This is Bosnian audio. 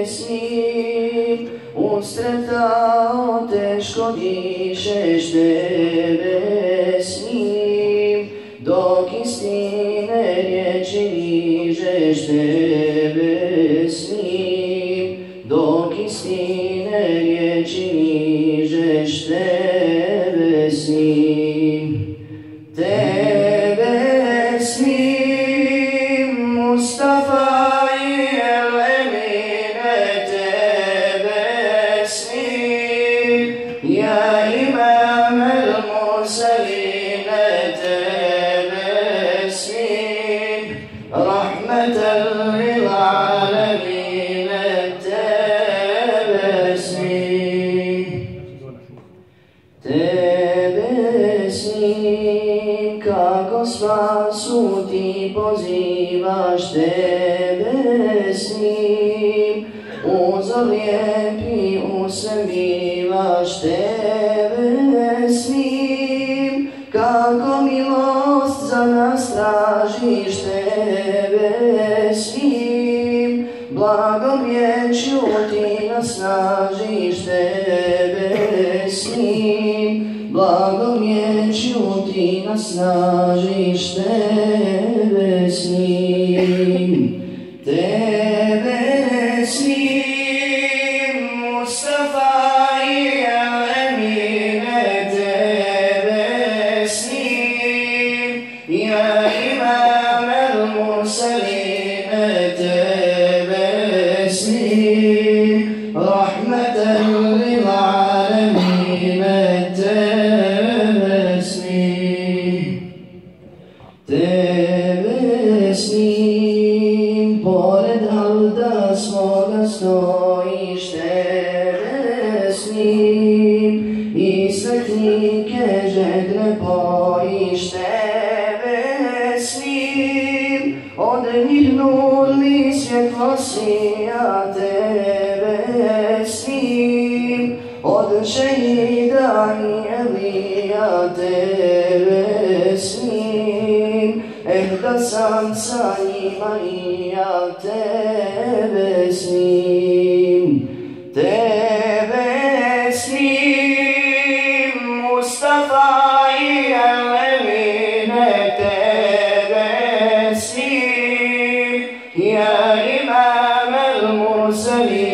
Nebesnim, ustretao teško dišeš nebesnim, dok istine riječi nižeš nebesnim, dok istine riječi nižeš nebesnim. Tebe snim, Mustafa يا إمام المرسلين تبسم رحمة للعالمين تبسم kako spasu ti pozivaš tebesnim, uzor lijepi usemivaš tebesnim, kako milost za nas tražiš tebesnim, blagom riječju ti nas snažiš tebesnim, blagom riječju ti nas snažiš tebesnim. Tebesnim, Mustafa i Al-Amine tebesnim, ya imam al-mursalin tebesnim, rahmatan lil-alamin tebesnim. Tebesnim, pored halda svoga stojiš tebesnim, i svetnike žedne pojiš tebesnim, od njih nurni svjetlo sija tebesnim, od šehida i Elija tebesnim, da sam sa njima i ja tebesnim. Tebesnim, Mustafa i Al-Amine tebesnim, ya imam al-mursalin